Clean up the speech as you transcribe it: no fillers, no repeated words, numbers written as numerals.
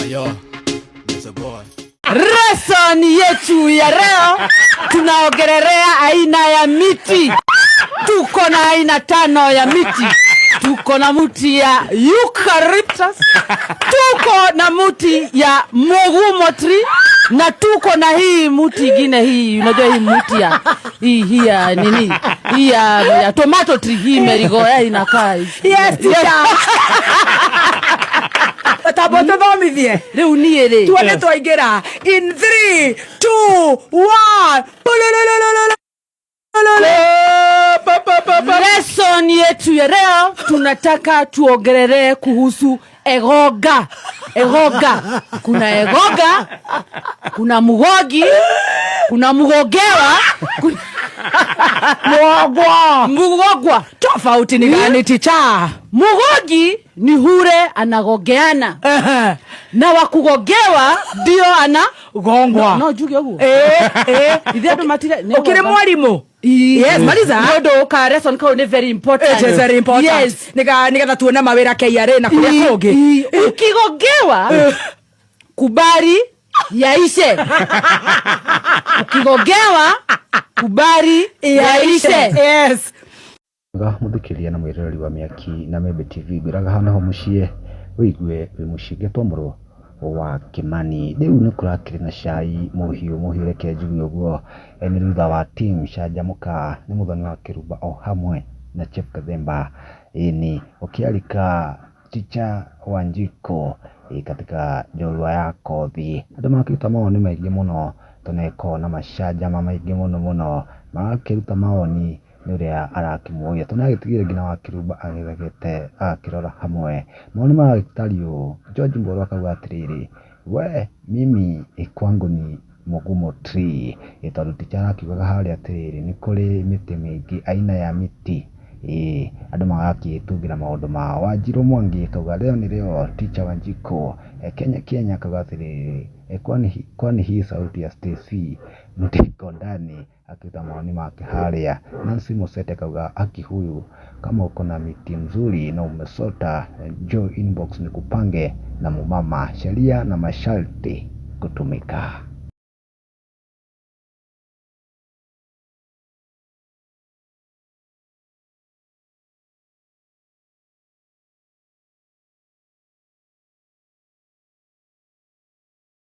Yo, Mr. Boy. Lesson yetu ya leo tunaongelelea aina ya miti. Tuko na aina tano ya miti. Tuko na muti ya eucalyptus, tuko na muti ya mugumo tree na tuko na hii muti ingine hii, unajua hii muti ya hii ya nini hii ya tomato tree hii merigoya inakaa hivi. Yes, teacher. Tamba tũthomithie. Rĩu niĩ rĩ Tuone twaingĩra in 3 2 1. Lesson yetu ya leo tunataka tuongerelee kuhusu egoga. Egoga. Kuna egoga, kuna mugogi, kuna mugogewa, kuna Mwogwa. Mugogwa. Tofauti ni gani, teacher? Mugogi ni hure anagogeana na wakugogewa ndio ana Gongwa. No, njuge ũguo. Eh, eh. Ithe andũ matire Ũkĩrĩ mwarimũ. Yes, maliza. Nĩ ũndũ ka lesson kau nĩ very important. It is very important. Yes. Nigetha tuone mawĩra KRA na kũrĩa kũngĩ. Ukigogewa kubali yaishe. Ukigogewa kubali yaishe. Yes. Mwega mũthikĩria na mwĩroreri wa Mĩaki na Membe TV, ngwĩraga haha nĩho mũciĩ wĩigue wĩ mũciĩ Ngetwo wa Kĩmani. Rĩu nĩ kũrakĩrĩ na cai mũhiũ mũhiũ, reke njuge ũguo, nĩ thutha wa team Canjamũka nĩ Mũthoni wa Kĩrumba o hamwe na Chief Kathemba, ĩni ũkĩarika Teacher Wanjikũ katika njorua ya kothi. Andũ makĩruta mawoni maingĩ mũno, tũneko na macanjama maingĩ mũno mũno, marakĩruta mawoni nĩ ũrĩa arakĩmuoya, tondũ nĩagĩtigire nginya wa Kĩrumba agĩthekete agakĩrora hamwe. Mawoni maragĩtariĩ ũũ, George Mboro akauga atĩrĩrĩ, "We mimi kwangu ni Mugumo tree," tondũ teacher arakiugaga harĩa atĩrĩrĩ, nĩ kũrĩ mĩtĩ mĩingĩ aina ya mĩtĩ, ĩĩ andũ magakĩtungĩra maũndũ mao. Wanjirũ Mwangi akauga, "Leo ni leo, Teacher Wanjikũ." Kenya Kenya akauga atĩrĩrĩ, "Kwani hii sauti ya Stacy mtiko ndani?" Akĩruta mawoni make harĩa. Nancy Mosete akauga, "Aki huyu kama uko na miti mzuri na umesota, njoo inbox nikupange na mumama, sheria na masharti kutumika."